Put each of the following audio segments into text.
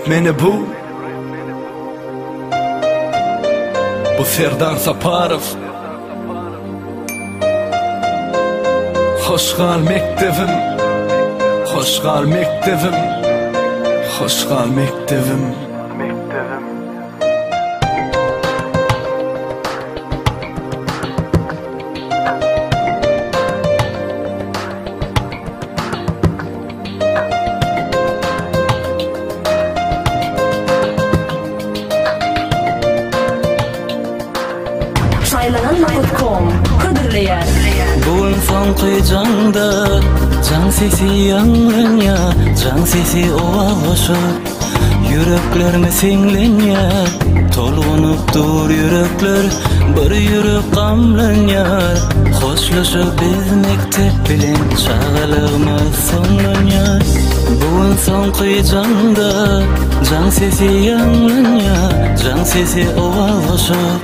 öwretmeni bu. Bu Serdar Saparow. Hoş gal mekdebim. Hoş gal mekdebim. Hoş gal mekdebim. Saýlanan nokat kom hödürleýär. Bu gün soňky jaňda jaň sesi ýaňlanýar, Jaň sesi oba goşup, ýüreklerime siňlenýär. Tolgunyp dur ýürekler, bir ýürek gamlanýar. Hoşlaşyp biz mekdep bilen çagalygymyz soňlanýar. Bu gün soňky jaňda jaň sesi ýaňlanýar, Jaň sesi oba goşup,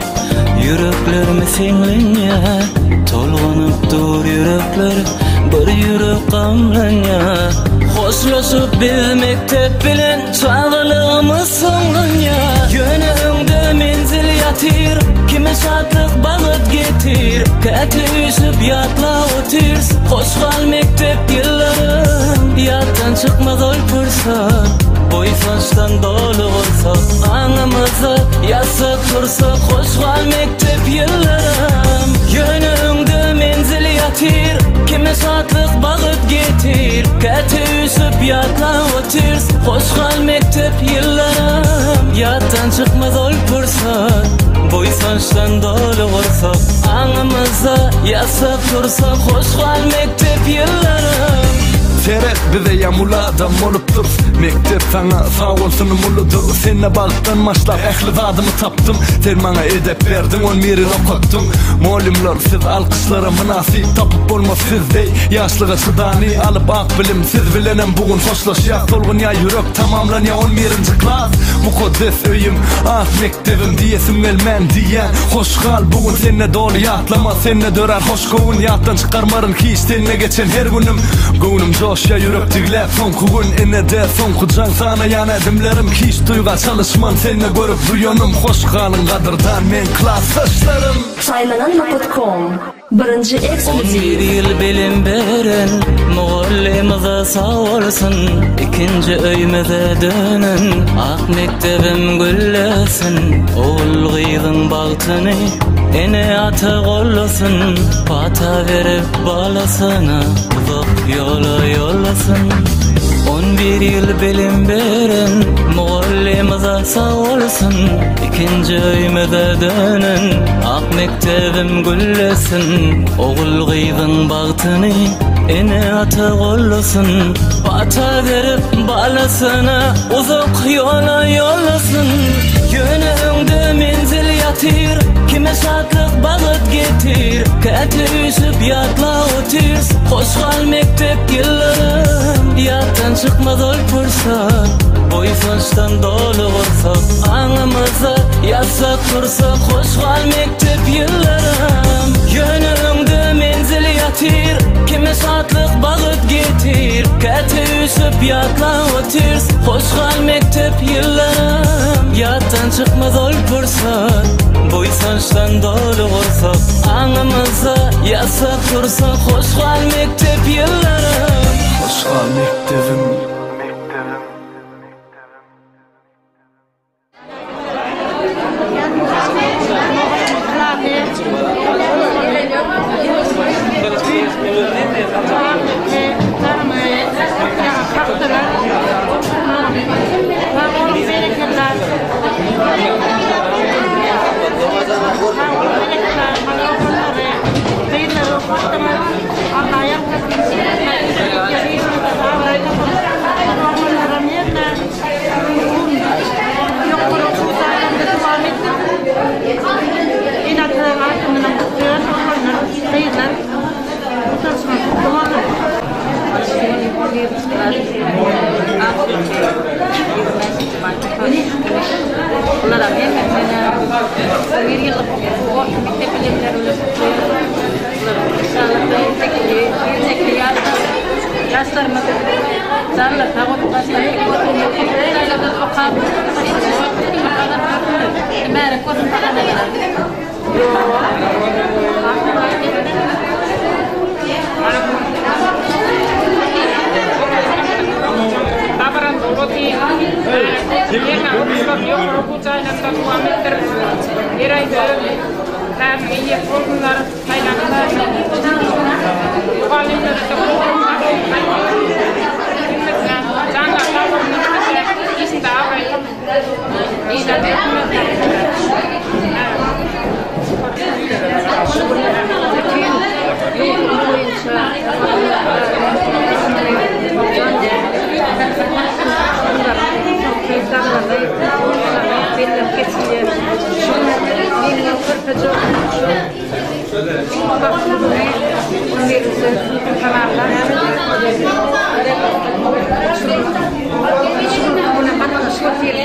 ýüreklerime siňlenýär. Tolgunyp dur ýürekler, bir ýürek gamlanýar. Hoşlaşyp biz mekdep bilen çagalygymyz soňlanýar. Ýöne öňde menzil ýatyr, kime şatlyk bagt getir. Käte üýşüp ýatlap otyrys, hoş gal mekdep ýyllarym. Ýatdan çykmaz ol pursat, buýsançdan doly gursak. Aňymyzda ýatsak tursak, hoş gal mekdep ýyllarym. Ýöne öňde menzil ýatyr, kime şatlyk bagt getir. Käte üýşüp ýatlap otyrys, hoş gal mekdep ýyllarym. Ýatdan çykmaz ol pursat, buýsançdan doly gursak. Aňymyzda ýatsak tursak, hoş gal mekdep ýyllarym. Seret bize ýam uly adam bolupdyrys. Mekdep saňa sag bolsunym uludyr. Sende bagtdan başlap ähli zadymy tapdym. Sen maňa edep berdiň, on birini okatdyň. Mugallymlar siz alkyşlara mynasyp, tapyp bolmaz siz deý ýaşlyga çydany alyp ak bilim. Siz bilenem bu gün hoşlaşýas, tolgunýar ýürek, tamamlanýar on birinji klas. Mukaddes öýüm, ak mekdebim diýesim gelmän diýýän. Hoş gal bu gün sende doly ýatlama, sende dörär hoş göwün, ýatdan çykarmaryn hiç sende geçen her günüm. Göwnüm joşýar ýürek digläp soňky gün ine-de soňky jaň sanaýan ädimlerim hiç duýga çalyşman sende görüp duýanym. Hoş galyň gadyrdan meň klasdaşlarym. Saýlanan nokat kom birinji On bir ekskluziw. ýyl bilim beren mugallymyza sag bolsun, ikinji öýmüze dönen ak mekdebim güllesin, ogul-gyzyň bagtyny ene-ata gollasyn, pata berip balasyna uzak ýola ýollasyn. 11 ýyl bilim beren mugallymyza sag bolsun, ikinji öýmüze dönen ak mekdebim güllesin, ogul-gyzyň bagtyny ene-ata gollasyn, pata berip balasyna uzak ýola ýollasyn. Ýöne öňde menzil ýatyr, kime şatlyk bagt getir, käte üýşüp ýatlap otyrys, hoş gal mekdep ýyllarym. Ýatdan çykmaz ol pursat, buýsançdan doly gursak, aňymyzda ýatsak tursak, hoş gal mekdep ýyllarym. Ýöne öňde menzil ýatyr, kime şatlyk bagt getir, käte üýşüp ýatlap otyrys, hoş gal mekdep ýyllarym. Ýatdan çykmaz ol pursat, buýsançdan doly gursak, aňymyzda ýatsak tursak, hoş gal mekdep ýyllarym. Hoş gal mekdebim. durmuşda dowam etdirip, her aýda öz käriniň eýesi bolsunlar, saýlan käriniň. Mugallymlara-da uly hormat aýdýaryn. Hemmesine janlary sag bolsun, hemmesine işinde abraý, işlerde üstünlik. Şu gün bütin ýurdumyz boýunça bellenip geçilýär. Şu gün meniň körpeje oglum şu iň bagtly güni on birinji synpy tamamlap, şu güne gatnaşyp otyr.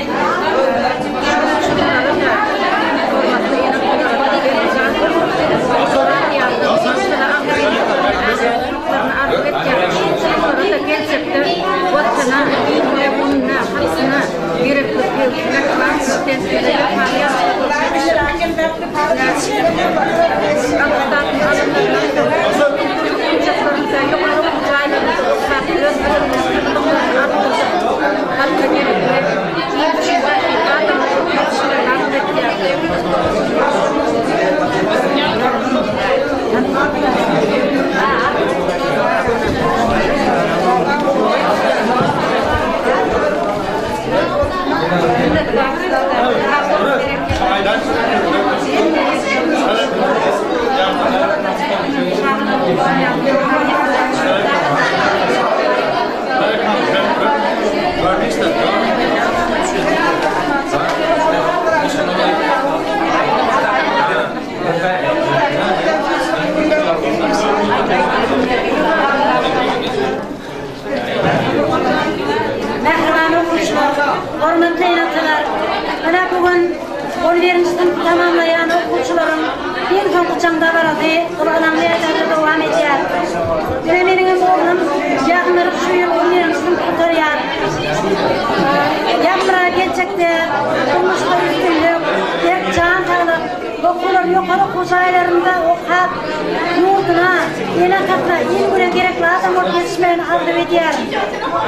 Mähriban okuwçylar, hormatly ene-atalar! Ine, bu gün on birinji synpy tamamlaýan okuwçylaryň iň soňky jaň dabarasy gyzgalaňly ýagdaýda dowam edýär. Ine, meniňem oglum Ýagmyr şu ýyl on birinji synpy gutarýar. Ýagmyra geljekde durmuşda üstünlik, berk jan saglyk, okuwlaryny ýokary okuw jaýlarynda okap, ýurduna, ene-atasyna, il-güne gerekli adam bolup ýetişmegini arzuw edýärin.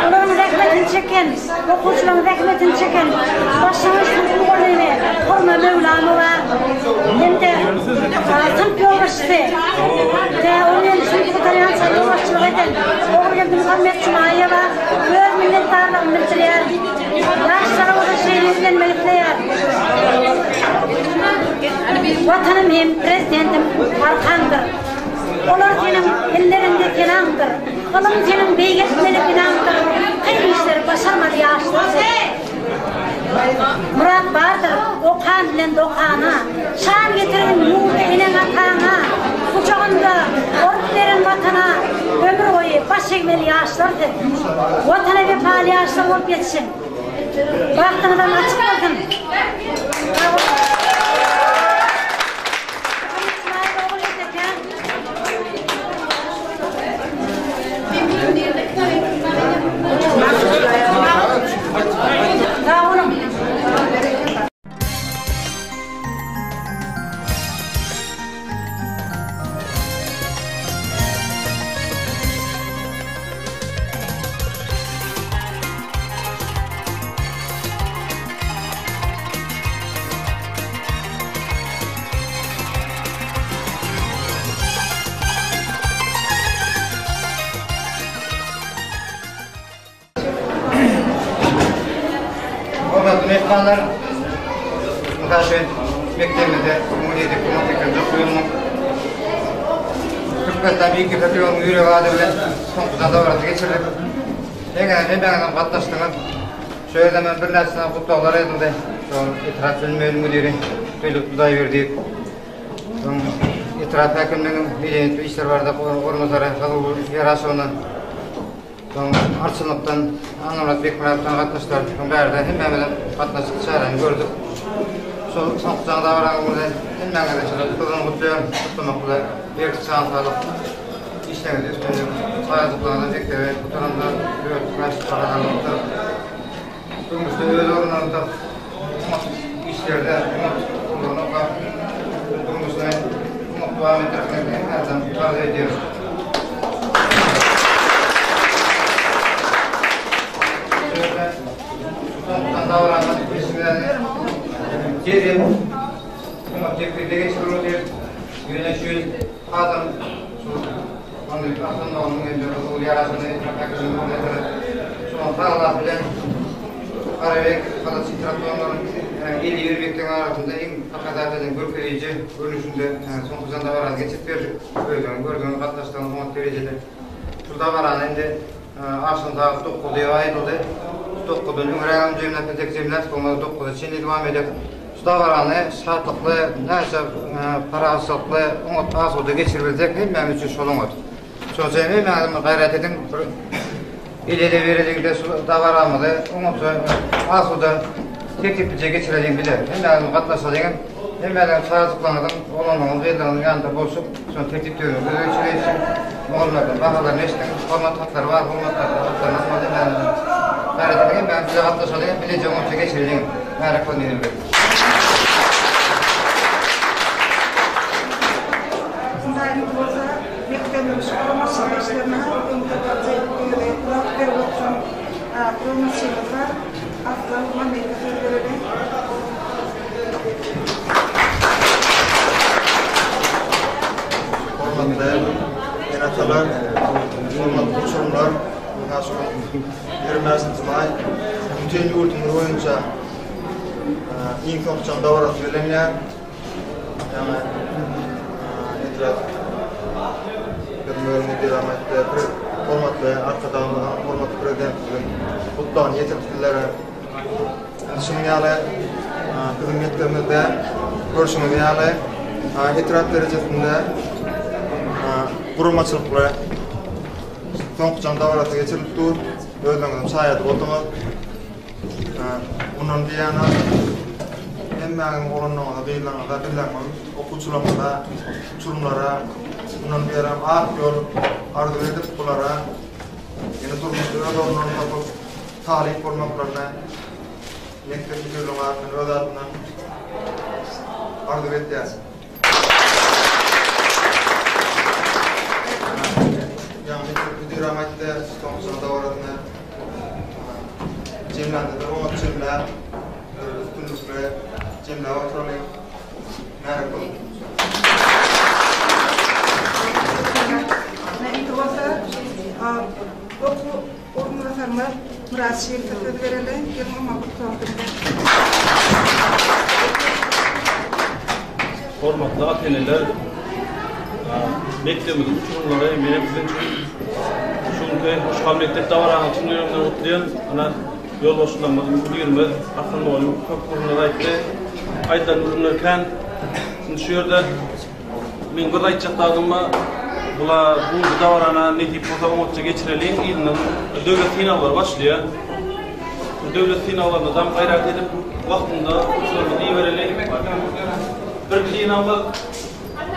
Olaryň zähmetini çeken, okuwçylaryň zähmetini çeken başlangyç synp mugallymy Hurma Möwlamowa hem-de synp ýolbaşçysy tä on ýedi synpy gutarýança ýolbaşçylyk eden Ogulgeldi Muhammet Jumaýewa öz minnetdarlygyny bildirýär. Ýaşlara bolsa şeýle ýüzlenmek isleýär. Watanym hem Prezidentim arkaňdyr. Olar seniň elleriňde senaňdyr. Ylym seniň beýgeltmeli binaňdyr. Kyn işleri başarmaly ýaşlar siz. Myrat bardyr okan bilen dokana, Şan getirgin ýurda eneň-ataňa, Gujagynda orun beren Watana Ömür boýy baş egmeli ýaşlar siz. Watana wepaly ýaşlar bolup ýetişiň. Bagtyňyzam açyk bolsun. Sag boluň. Sag boluň. Hormatly myhmanlar, mysal üçin, mekdebimizde umumy 18 ýylynyň Türkmenistan Beýik Ýüpek ýolunyň ýüregi ady bilen soňky dabarasy geçirilip, heňňiz hemmäňizem gatnaşdyňyz. Şu ýerde men birnäçe sany gutlaglar edildi. Şol etrap bilim bölümi müdiri Döwlet Hudaýberdiýew, soň etrap häkimliginiň medeniýet we işler baradaky orunbasary Gyzylgül Ýaraşowna, soň arçynlykdan Annamyrat Bekmyratowdan gatnaşdylar. Soň bärde hemmämizem gatnaşyp çäräni gördük. Şol soňky jaň dabaraňyz bilen hemmäňizi gyzgyn gutlaýaryn. Gutlamak bilen berk jan saglyk. Işleriňizde üstünlik, çagajyklaryňyza mekdebe gutaranda dört bäş baha almakda, durmuşda öz orunlaryny tapyp, oňat işlerde, oňat ugurlaryny okap, durmuşyny oňat dowam etdirmegini hemmäňizden arzuw edýäris. Şu ýerde soňkudan dabaranyň geçmegini. Her ýyl oňat tepgide geçirilip otyr. Ýöne şu ýyl hasam şu ony aslanlarynyň hem-de Gyzgul ýaraşyny etrap häkiminiň orunbasary şonuň tagallasy bilen Garabek, Halaç etraplaryndan 51 mekdebiň arasynda iň pokazatelniň görkeziji görnüşinde soňky jan dabarany geçirip berdik. Özüňiz gördüňiz, gatnaşdygyňyz oňat derejede. Şu dabarany indi Agşam sagat dokuzda ýaly aýdyldy. Dokuzdan öňrägem jemläp bilsek jemläris, bolmasa dokuza çenli dowam eder. Şu dabarany şatlykly, näçe parahatçylykly, oňat asuda geçiribilsek hemmämiz üçin şol oňat. Şonuň üçin hemmäňiz bir gaýrat ediň, bir el-ele bereliň-de şu dabaramyzy oňatja, asuda, tertiplije geçireliň bile. Hemmämiz gatnaşalyň. Hemmäňiziň çagajyklaryňyzyň, oglanlaryňyz, gyzlaryňyzyň ýanynda bolşup, şony tertip-düzgüni gözegçilik etsin. Mugallymlardan bahalaryny eşidiň. Hormat hatlary bar, hormat hatlaryny almaly hemmäňiziň. Gaýrat ediň, hemmäňiz bile gatnaşalyň, bileje oňatja geçireliň. Märekol diýildi. Şundaýlykda bolsa, mekdebimiz şu guramaçylyk işlerine has öňdebaryjy özi wagt berip oturan guramaçymyz bar. Arslan Mamedowa söz bereliň. Hormatly ene-atalar, hormatly uçurymlar, ynha şu gün 25 maý bütin ýurdumyz boýunça iň soňky jaň dabarasy bellenýär. Ýagny etrap biziň bölüm müdiri aýtdy, hormatly Arkadagymyzyň, hormatly Prezidentimiziň gutlagyny ýetirip sizlere. Şunuň ýaly biziň mekdebimizde görşüňiz ýaly etrap derejesinde guramaçylykly soňky jaň dabarasy geçirilip dur. Özleriňizem şaýady bolduňyz. Mundan buýana hemmäňiziň oglanlaryňyza, gyzlaryňyza, bizleriňiz okuwçylarymyza, uçurymlara mundan buýanam ak ýol arzuw edip, bulara ýene durmuşda öz orunlaryny tapyp, talyp bolmaklaryny mekdep müdirliginiň adyndan, öz adymdan arzuw edýäris. Ýaňy mekdep müdirem aýtdy, soňky dabarasyny jemlände-de oňat jemläp, bir üstünlikli jemläp oturalyň. Märek bolsun. Indi bolsa okuw Orunbasarymyz Myrat Şirowa söz bereli. Geliň oňa gutlag bildirip. Hormatly ata-eneler, mekdebimiziň uçurymlary, menem siziň üçin şu günki Hoş gal mekdep dabaraňyzy çyn ýüregimden gutlaýan. Ana, ýolbaşçylarymyz, müdirimiz Arslan mugallym köp gürrüňler aýtdy. Aýdylan gürrüňler kän. Indi şu ýerde Meň bir aýtjak zadym bar. Bula bu dabarana nesip bolsa oňatja geçireliň. Yzyndan döwlet synaglary başlaýar. Bu döwlet synaglarynda dam gaýrat edip wagtynda okuwçylarymyzy ibereliň. Bir synagymyz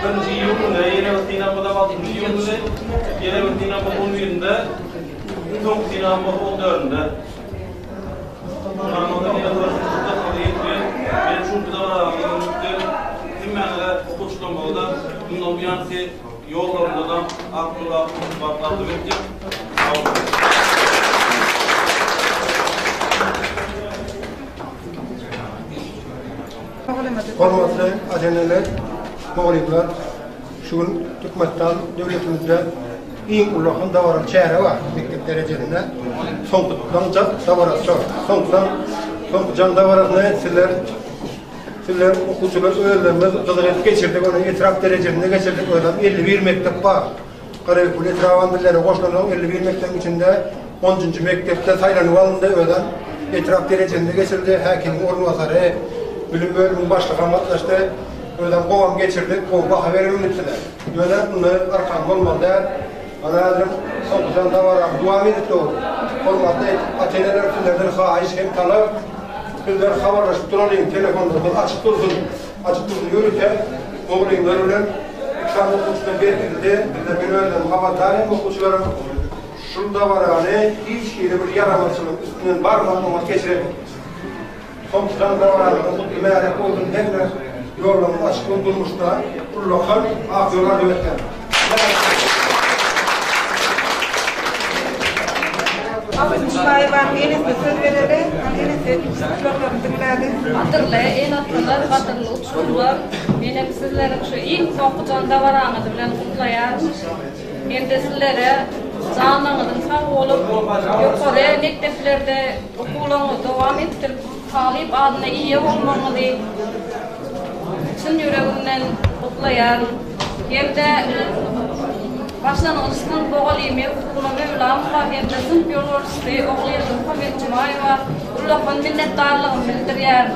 birinji iýun güni, ýene bir synagymyzam altynjy iýun güni, ýene bir synagymyz on birinde, iň soňky synagymyz on dördünde. Hormatly ata-eneler, mugallymlar, şu gün Türkmenistan döwletimizde Iň ullakan dabaraly çäre bar mekdep derejesinde. Soňky jaň dabarasy şol. Soňky jaň, soňky jaň dabarasyny sizler sizler okuwçylar özlerimiz gyzyk edip geçirdik, ony etrap derejesinde geçirdik. Özem 51 mekdep bar. Garabekewül etrabam bizlere goşulansoň 51 mekdebiň içinde 10-njy mekdepde saýlanyp alyndy. Özem etrap derejesinde geçirildi. Häkimiň orunbasary, bilim bölüminiň başlygam gatnaşdy. Özem gowam geçirdik, gowy baha berildi size. Ýöne munda arkan bolmaly däl. Mana häzirem soňkudan dabaramyz dowam edip dur. Hormatly ata-eneler sizlerden haýyş hem talap, sizler habarlaşyp duralyň, telefonlarymyz açyk dursun. Açyk dursun ýörite mugallymlar bilen iki sany okuwçydan berkidildi. Bizler men özüm habardar hem okuwçylaryň şul dabarany hiç hili bir ýaramazçylygyň üstünden barman oňat geçireliň. Soňkudan dabaranyň gutly märek bolsun hemme ýollaryňyz açyk bol durmuşda ullakan ak ýol arzuw etýän. Altmyşbaýewanyň enesine söz bereli. Hany enesi gutlaglaryny diňläli. Gadyrly ene-atalar, gadyrly uçurymlar, men hem sizleriň şu iň soňky jan dabaraňyz bilen gutlaýaryn. Hem-de sizlere janyňyzyň sag bolup, ýokary mekdeplerde okuwlaryňyzy dowam etdirip, talyp adyna eýe bolmagyňyzy çyn ýüregimden gutlaýaryn. Hem-de başlangyç synp mugallymy Hurma Möwlamowa hem-de synp ýolbaşçysy Ogulgeldi Muhammetjumaýewa ullakan minnetdarlygymy bildirýärin.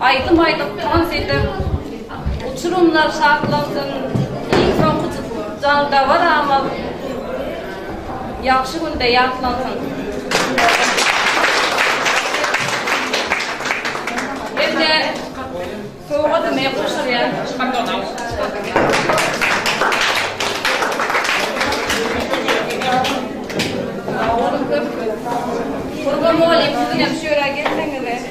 Aýdym aýdyp, tans edip, uçurymlar şatlansyn, iň soňky jan dabaramyz ýagşy günde ýatlansyn. Hem-de sowgadymy gowşurýan. Gurban mugallym siziň hem şu ýere gelseňiz.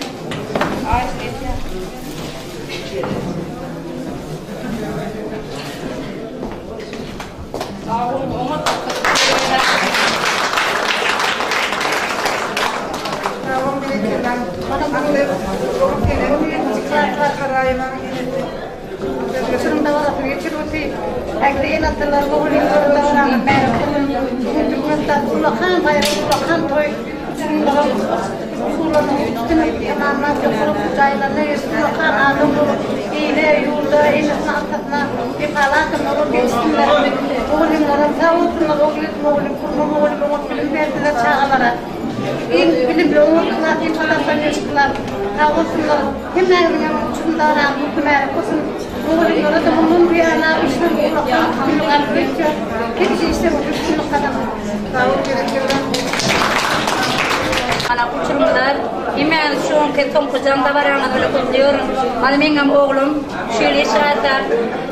Ana uçurymlar, hemäňizi şu günki soňky jaň dabaraňyz bilen gutlaýaryn. Mana meňem oglum şu ýyl ýaşarsa,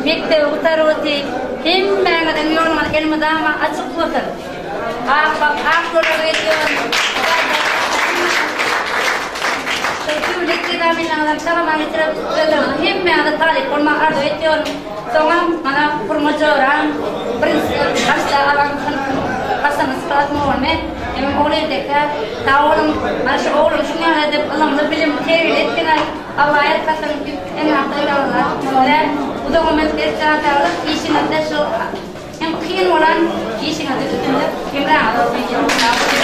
mekdebi gutaryp otyr. Hemmäňiziň ýoluňyz elmydama açyk bolsun. Ak bagt, ak ýola gelýän. Şu döwlet ekzamenleriňizem sag-aman geçirip, özleriňiziň hemmäňize talyp bolmagy arzuw etýärin. Soňam mana Hurma joram birinji başda alan synpyň başlangyç klas mugallymy meniň ogul eldeki sag boluň mana şu oglumy şuň ýaly edip ylymly bilimli terbiýeli etdiňiz Alla ýalkasyn Size uzak ömür berk jan saglyk işiňizde şu iň kyn bolan işiňizde üstünlik hemraňyz bolsun sag boluň.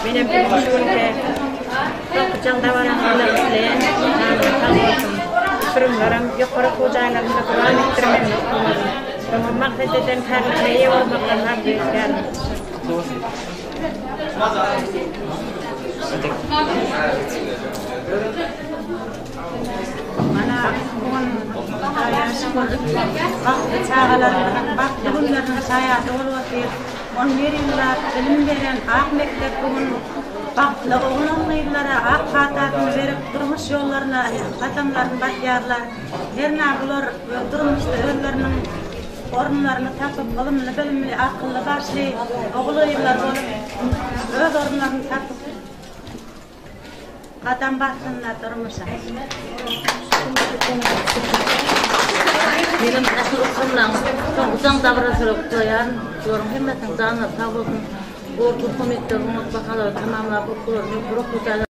Menem bir şu günki Soňky dabaraňyzda isleýän janyňyz sag bolsun. Sürümlerem ýokary okuw jaýlarynda dowam etdirmegini okuwlaryny. Soňam maksat eden kärlerine eýe bolmaklaryny arzuw edýärin. Mana bu gün bagtly çagalarymyzyň bagtly günleriniň şaýady bolup otyrys. 11 ýyllap bilim beren ak mekdep bu gün bagtly oglan-gyzlara ak patasyny berip, durmuş ýollaryna gadamlaryny basýarlar. Hernä bular durmuşda özleriniň orunlaryny tapyp, ylymly-bilimli, akylly-başly ogul-gyzlar bolup, öz orunlaryny tapyp, Gadam bassynlar durmuşa. Menem ähli uçurymlaryň soňky jaň dabarasyny gutlaýaryn. Bularyň hemmesiniň janlary sag bolsun. Orta okuw mekdebiniň oňat bahalary tamamlap okuwlaryny ýokary okuw jaýlaryna.